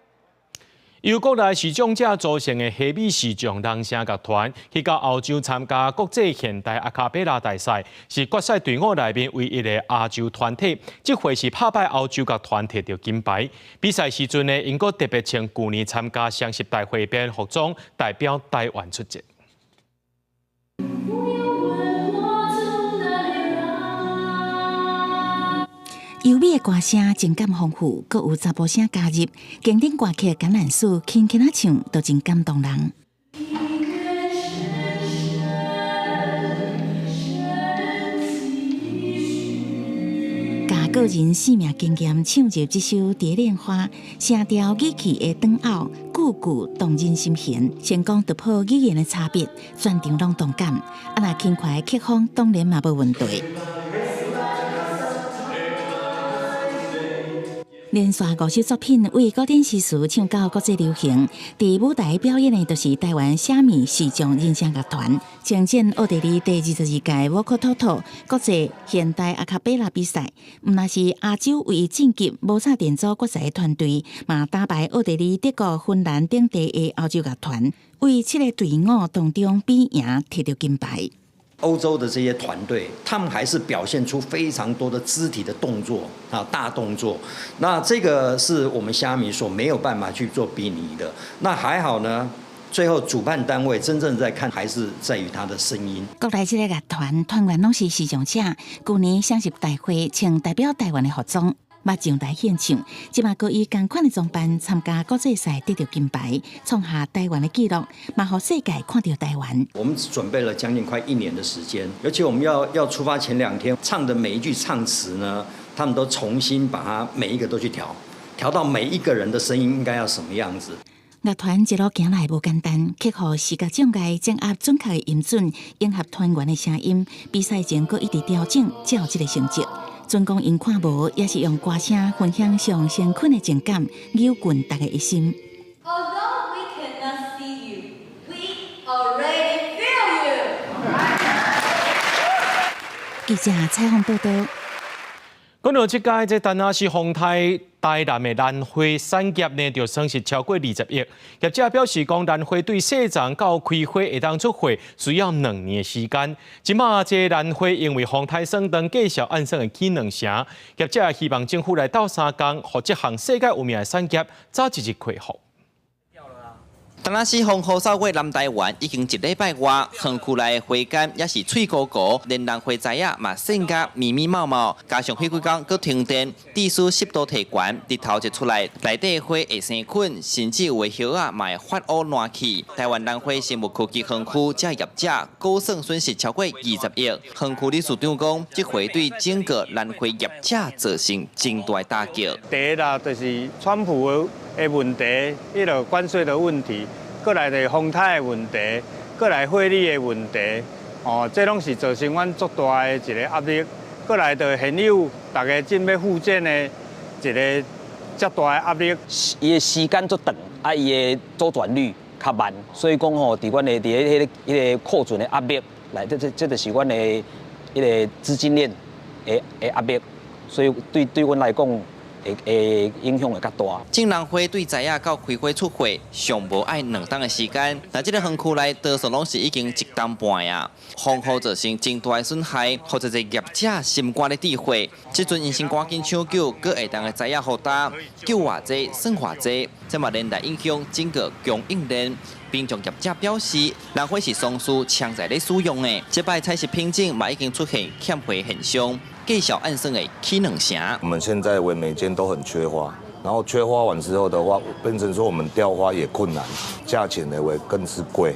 由國內視障者組成的蝦米視障人聲樂團，去到歐洲參加國際現代阿卡貝拉大賽，是決賽隊伍內面唯一的亞洲團體。這回是拍敗歐洲樂團摕著金牌。比賽時陣呢，𪜶閣特別穿舊年參加雙十大會表演服裝，代表台灣出席。優美的歌聲，情感豐富，閣有查埔聲加入，經典歌曲《橄欖樹》輕輕仔唱，都真感動人。共個人生命經驗唱入這首《蝶戀花》，聲調語氣的轉拗，句句動人心弦，成功突破語言的差別，全場攏同感。啊，若輕快的曲風，當然嘛無問題。連續五首作品為古典詩詞唱到國際流行，佇舞台表演的就是台灣蝦米視障人聲樂團，征戰奧地利第22屆 Vocal Toto 國際現代阿卡貝拉比賽，毋但是亞洲唯一晉級無插電組決賽的團隊，嘛打敗奧地利、德國、芬蘭等地的歐洲樂團，為七个隊伍當中比贏摕著金牌。歐洲的這些團隊，他們還是表現出非常多的肢體的動作啊，大動作。那這個是我們蝦米所沒有辦法去做比擬的。那還好呢，最後主辦單位真正在看，還是在於他的聲音。國內這個樂團團員攏是視障者，舊年雙十大會穿代表台灣的服裝，捌上台獻唱，這馬閣以仝款的裝扮參加國際賽，得著金牌，創下台灣的紀錄，嘛予世界看著台灣。我們準備了將近快一年的時間，而且我們要出發前2天，唱的每一句唱詞呢，他們都重新把它每一個都去調，調到每一個人的聲音應該要什麼樣子。樂團一路行來無簡單，克服視覺障礙，掌握準確的音準，迎合團員的聲音。比賽前閣一直調整，才有這個成績。盡管𪜶看無，也是用歌聲分享上誠懇的情感，扭緊大家的心。 Although we cannot see you, we already feel you. 記者採訪報導。講到這屆這丹那是風颱台南的蘭花產業呢，就損失超過20億。業者表示講，蘭花對細叢到開花會當出貨，需要2年的時間。這馬這蘭花因為風颱損斷，價數按算會起2成。業者希望政府來鬥相共，予這項世界有名的產業早一日恢復。田納西風雨掃過南台灣已經一禮拜外，園區內花幹也是翠糊糊，連蘭花栽仔嘛散甲密密麻麻，加上彼幾工閣停電，致使濕度提懸，日頭一出來，內底花會生菌，甚至有的葉仔嘛會發烏爛去。台灣蘭花生物科技園區這業者估算損失超過20億。園區理事長講，這回對整個蘭花業者造成真大打擊。第一啦，就是川普的問題，彼个關稅的問題，閣來就是風颱的問題，閣來匯率的問題，哦，這攏是造成阮足大的一个壓力。閣來就現有大家準備復建的一个遮大的壓力。伊的時間足長，啊，伊的周轉率較慢，所以講吼，佇阮的佇咧彼个庫存的壓力，來，這就是阮的彼个資金鏈的壓力，所以對阮來講，會影響會較大。種蘭花對栽仔到開花出貨，上無愛2冬的時間。若這个園區內多數攏是已經一冬半啊，風雨造成真大的損害，予濟濟業者心肝咧滴血。這陣𪜶先趕緊搶救，閣會當的栽仔予焦，救偌濟算偌濟，這嘛連帶影響整個供應鏈。民眾業者表示，蘭花是喪事搶在咧使用的，這擺採食品種嘛已經出現欠貨現象。價數按算會起兩成。我們現在為每間都很缺花，然後缺花完之後的話，變成說我們調花也困難，價錢呢會更是貴，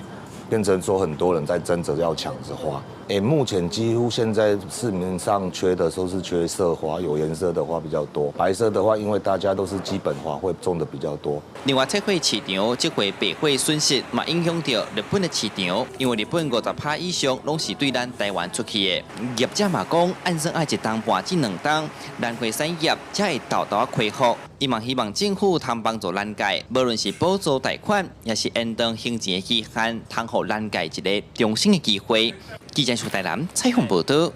變成說很多人在爭着要搶着花。誒，目前幾乎現在市面上缺的都是缺色花，有顏色的花比較多，白色的話，因為大家都是基本花，會種的比較多。另外，測火市場這回白火損失嘛影響著日本的市場，因為日本50%以上攏是對咱台灣出去的。業者嘛講，按算愛一冬半至2冬，蘭花產業才會沓沓恢復。伊嘛希望政府通幫助蘭界，無論是補助貸款，抑是延長還錢的期限，通予蘭界一个重生的機會。記者蘇台南採訪報導。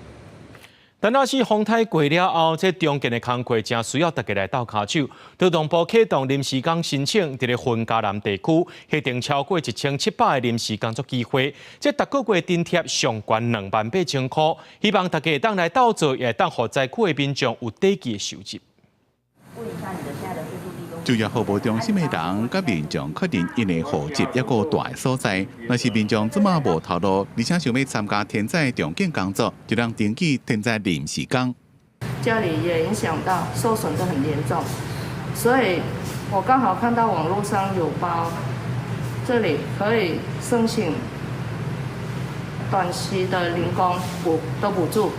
田納西風颱過了後，這重建的工課誠需要大家來鬥跤手。勞動部啟動臨時工申請，佇咧雲嘉南地區核定超過1700个臨時工作機會。這逐个月津貼上懸28,000箍，希望大家會當來鬥做，也會當予災區的民眾有短期的收入。就業服務中心的人佮民眾確認𪜶的戶籍抑閣蹛的所在，若是民眾這馬無頭路，而且想欲參加天災重建工作，就通登記天災臨時工。家裡也影響到，受損得很嚴重，所以我剛好看到網絡上有報，這裡可以申請短期的零工補的補助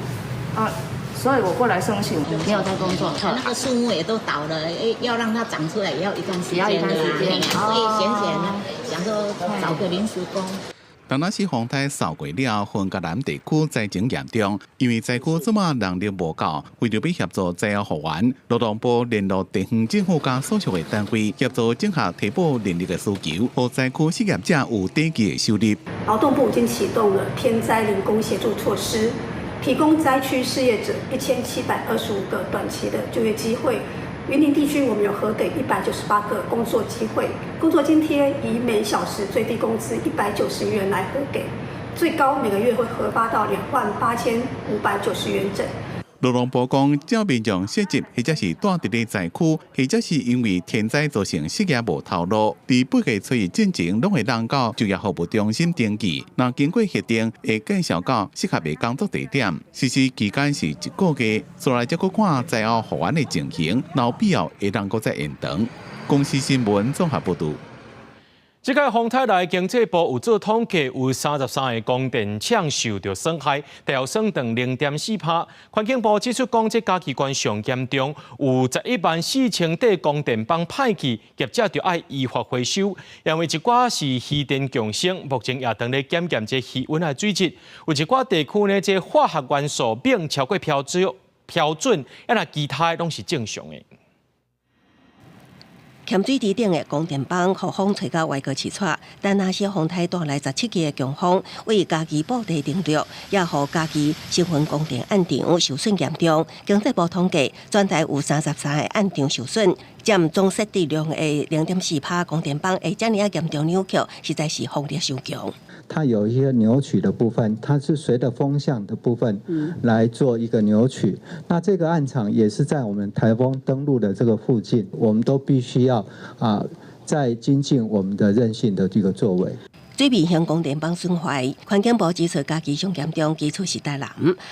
啊。所以我過來申請。沒有在工作，那個樹木也都倒了，要讓它長出來也要一段時間，所以閒閒想說找個臨時工。田納西風颱掃過了後，雲嘉南地區災情嚴重，因為災區這馬人力無夠，為著欲協助災後復原，勞動部聯絡地方政府佮所屬的單位，協助整合提補人力的需求，予災區失業者有短期的收入。勞動部已經啟動了天災零工協助措施。提供災區失業者1725個短期的就業機會。雲林地區我們有核給198個工作機會，工作津貼以每小時最低工資190元來核給，最高每個月會核發到28,590元整。勞動部講，只要民眾失職，或者是蹛佇咧災區，或者是因為天災造成失業無頭路，佇8月初一進前，攏會當到就業服務中心登記。若經過核定，會介紹到適合的工作地點。實施期間是一個月，煞來才閣看災後復原的情形，若有必要會當閣再延長。公視新聞綜合報導。這個風颱來，經濟部有做統計，有33個光電廠受著損害，掉損長0.4%。環境部指出，講這嘉義縣上嚴重，有114,000塊光電板歹去，業者就愛依法回收。因為一寡是漁電共生，目前也當咧檢驗這魚塭的水質。有一寡地區呢，這化學元素錳超過標準，啊若其他攏是正常的。鹹水池頂的光電板，予風吹到歪過刺掣，田納西風颱帶來17支的強風，對嘉義埔地登陸，也予嘉義新雲光電案場受損嚴重。經濟部統計，全台有33个案場受損，佔總設置量的0.4%。光電板會遮爾仔嚴重扭曲，實在是風力傷強。它有一些扭曲的部分，它是隨著風向的部分來做一個扭曲。那這個案場也是在我們颱風登陸的這個附近，我們都必須要啊再精進我們的韌性的這個作為。水面型供電枋損壞，環境部指出，嘉義上嚴重，其次是台南，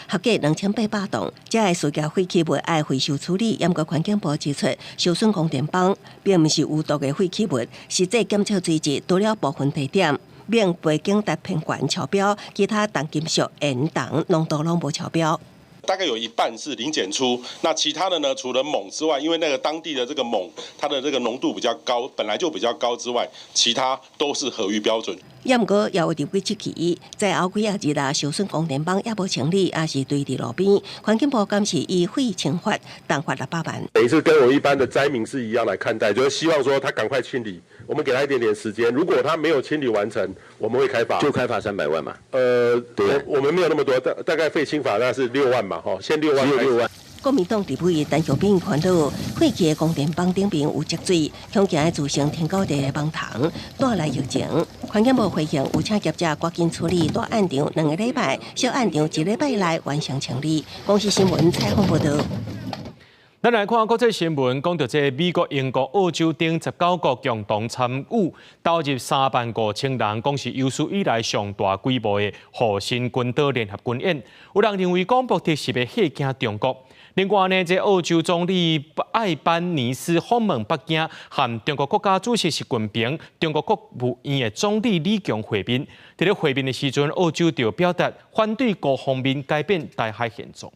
合計2800棟。這个事業廢棄物愛回收處理，毋過環境部指出，受損供電枋並毋是有毒的廢棄物，實際檢測水質除了部分地點，錳背景值偏懸超標，其他重金屬鹽銅濃度攏無超標。大概有一半是零檢出，那其他的呢？除了錳之外，因為那個當地的這個錳，它的這個濃度比較高，本來就比較高之外，其他都是合於標準。也毋過，也有立委質疑，災後幾仔日啊，受損供電枋猶無清理，抑是堆佇路邊。環境部敢是依廢清罰，重罰600萬。等於是跟我一般的災民是一樣來看待，就是希望說他趕快清理，我們給他一點點時間。如果他沒有清理完成，我們會開罰。就開罰300萬嘛？對，我們沒有那麼多，大概廢清罰那是六萬嘛，吼，先六萬。6萬。國民黨立委陳玉敏煩惱，廢棄的供電枋頂面有積水，恐驚會滋生天狗地的網蟲，帶來疫情。環境部回應，有請業者趕緊處理，大案場2個禮拜，小案場一禮拜內完成清理。公視新聞採訪報導。咱來看國際新聞，講到這美國、英國、澳洲等19國共同參與，投入3萬5千人，講是有史以來上大規模的護身群島聯合軍演。有人認為講目的是欲嚇驚中國。另外呢，這澳洲總理艾班尼斯訪問北京，和中國國家主席習近平、中國國務院的總理李強會面。佇咧會面的時陣，澳洲就表達反對各方面改變台海現狀。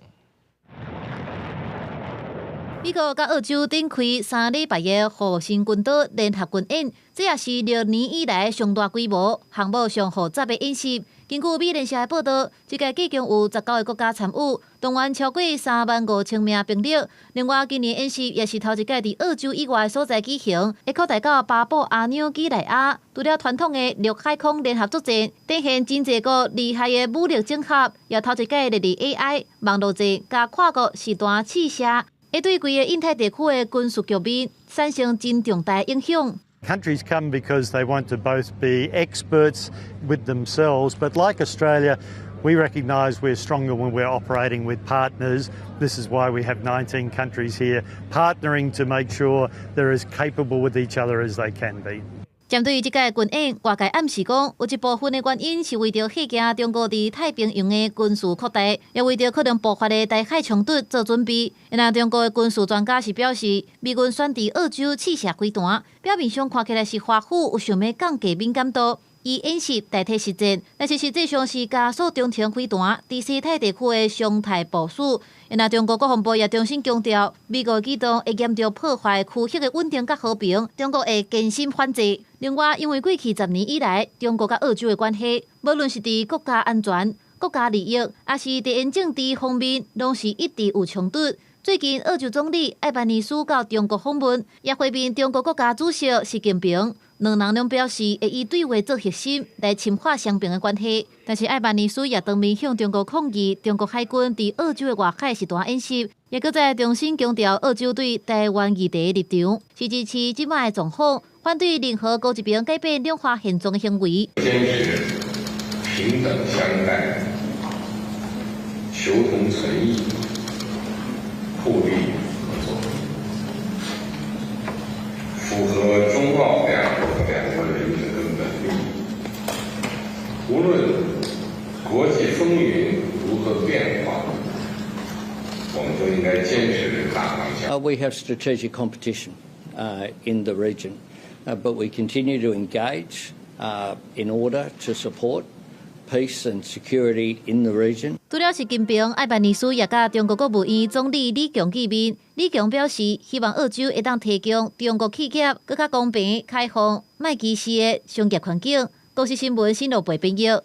美國佮澳洲展開3禮拜的護身群島聯合軍演，這也是6年以來上大規模、項目上複雜的演習。根據美聯社的報道，這屆計共有19個國家參與，動員超過3萬5千名兵力。另外，今年演習也是頭一屆佇澳洲以外所在舉行，會擴大到巴布亞紐幾內亞。除了傳統的陸海空聯合作戰，展現真濟國厲害的武力整合，也頭一屆列入 AI、網路戰佮跨國實彈試射，會對規个印太地區的軍事局面產生真重大影響。 Countries come because they want to both be experts with themselves, but like Australia, we recognise we're stronger when we're operating with partners. This is why we have 19 countries here partnering to make sure they're as capable with each other as they can be. 針對這屆軍演，外界暗示講，有一部分的原因是為著嚇驚中國佇太平洋的軍事擴大，也為著可能爆發的台海衝突做準備。那中國的軍事專家是表示，美軍選佇澳洲試射飛彈，表面上看起來是華府有想欲降低敏感度，以演習代替實戰，但是實際上是加速中程飛彈佇西太地區的常態部署。那中國國防部也重新強調，美國舉動會嚴重破壞區域的穩定佮和平，中國會堅心反制。另外，因為過去10年以來，中國佮澳洲的關係，無論是佇國家安全、國家利益，抑是地緣政治方面，攏是一直有衝突。最近，澳洲總理艾班尼斯到中國訪問，也會面中國國家主席習近平，兩人攏表示會以對話做核心來深化雙邊的關係。但是艾班尼斯也當面向中國抗議，中國海軍佇澳洲的外海實彈演習，也閣再重新強調澳洲對台灣議題的立場，是支持這擺的狀況，反對任何高一邊改變兩岸現狀的行為。堅決平等相待，求同存異，互利合作，符合中澳兩國和兩國人民的根本利益。無論國際風雲如何變化，我們都應該堅持這個大方向。 We have strategic competition in the region, but we continue to engage in order to support peace and security in the region. 除了習近平，艾班尼斯也佮中國國務院總理李強見面。李強表示，希望澳洲會當提供中國企業閣較公平、開放、莫歧視的商業環境。公視新聞新羅貝編譯。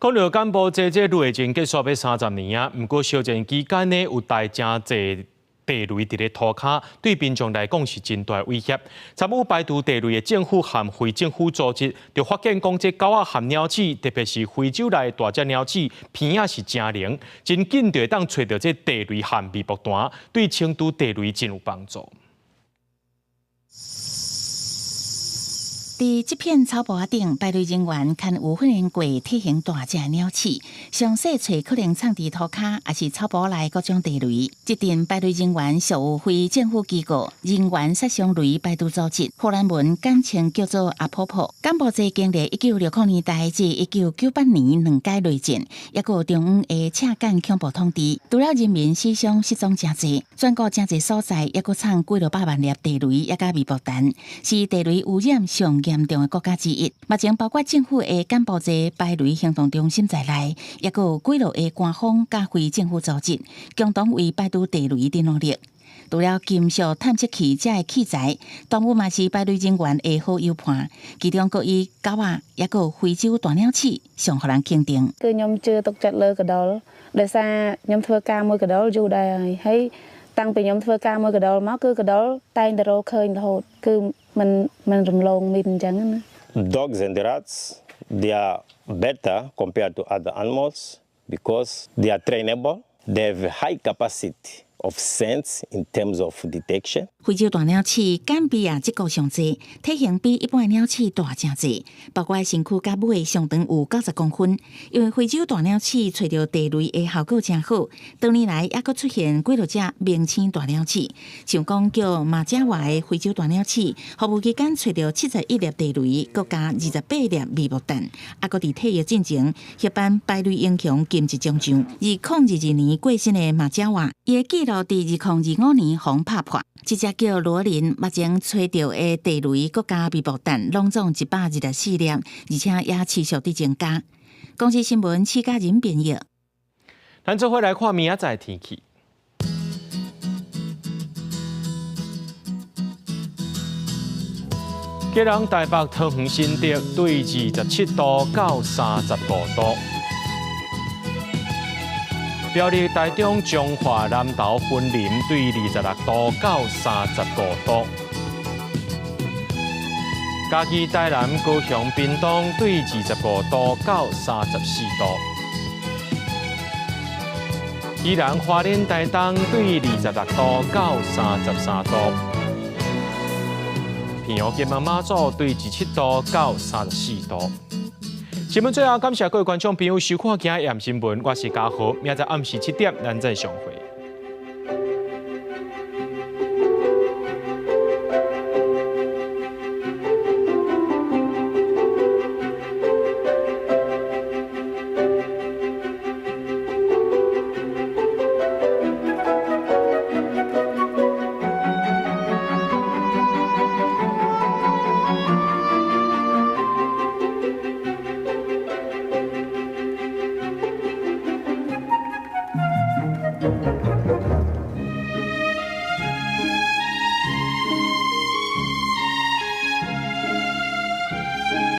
講到柬埔寨這內戰結束欲30年啊，毋過小戰期間呢，有帶誠濟地雷佇咧塗跤，對民眾來講是真大威脅。參與排除地雷的政府和非政府組織，就發現講這狗仔和鳥鼠，特別是非洲來的大隻鳥鼠，鼻仔是誠靈，真緊就會當揣著這地雷和未爆彈，對清除地雷真有幫助。佇這片草埔仔頂，排雷人員堪有訓練過體型大隻的鳥鼠，詳細揣可能藏佇塗跤，抑是草埔內各種地雷。這陣排雷人員屬有非政府機構人員殺傷雷排除組織，荷蘭文簡稱叫做阿婆婆。柬埔寨經歷1960年代至1998年兩屆內戰，抑閣有中央的赤柬恐怖統治，除了人民死傷失蹤誠濟，全國誠濟所在抑閣藏幾落百萬粒地雷，抑佮未爆彈，是地雷污染上嚴重的國家之一。目前包括政府的柬埔寨排雷行動中心在內，抑閣有幾落个官方佮非政府組織，共同為排除地雷佇努力。除了金屬探測器這个器材，動物嘛是排雷人員的好友伴。其中閣以狗仔，抑閣有非洲大鳥鼠上予人肯定。 គឺខ្ញុំជឿទុកចិត្តលើកណ្ដុរដោយសារខ្ញុំធ្វើការមួយកណ្ដុរយូរដែរហើយហើយតាំងពីខ្ញុំធ្វើការមួយកណ្ដុរមកគឺកណ្ដុរតែងតែរកឃើញរហូតគឺមិនមិនរំលងមីនអញ្ចឹងណា Dogs and rats, they are better compared to other animals because they are trainable. They have high capacity of sense in terms of detection. 非洲大鳥鼠甘比亞這國上濟，體型比一般的鳥鼠大誠濟，包括身軀佮尾上長有90公分。因為非洲大鳥鼠揣著地雷的效果誠好，多年來猶閣出現幾落隻明星大鳥鼠，像講叫馬加瓦的非洲大鳥鼠，服務期間揣著71粒地雷，閣加28粒微爆彈，猶閣佇退役進前協頒排雷英雄金質獎章。2022年過身的馬加瓦，伊的紀錄佇2025年予拍破。這隻叫羅林，目前揣著的地雷閣加微爆彈，攏總124粒，而且也持續佇增加。公視新聞，施嘉仁編譯。咱做伙來看明仔載天氣。基隆、台北、桃園、新竹對27度到35度。苗栗、台中、彰化、南投、雲林對26度到35度。嘉義、台南、高雄、屏東對25度到34度。宜蘭、花蓮、台東對26度到33度。澎湖、金門、馬祖對27度到34度。新聞最後，感謝各位觀眾朋友收看今日的新聞，我是嘉豪，明仔暗時7點，咱再相會。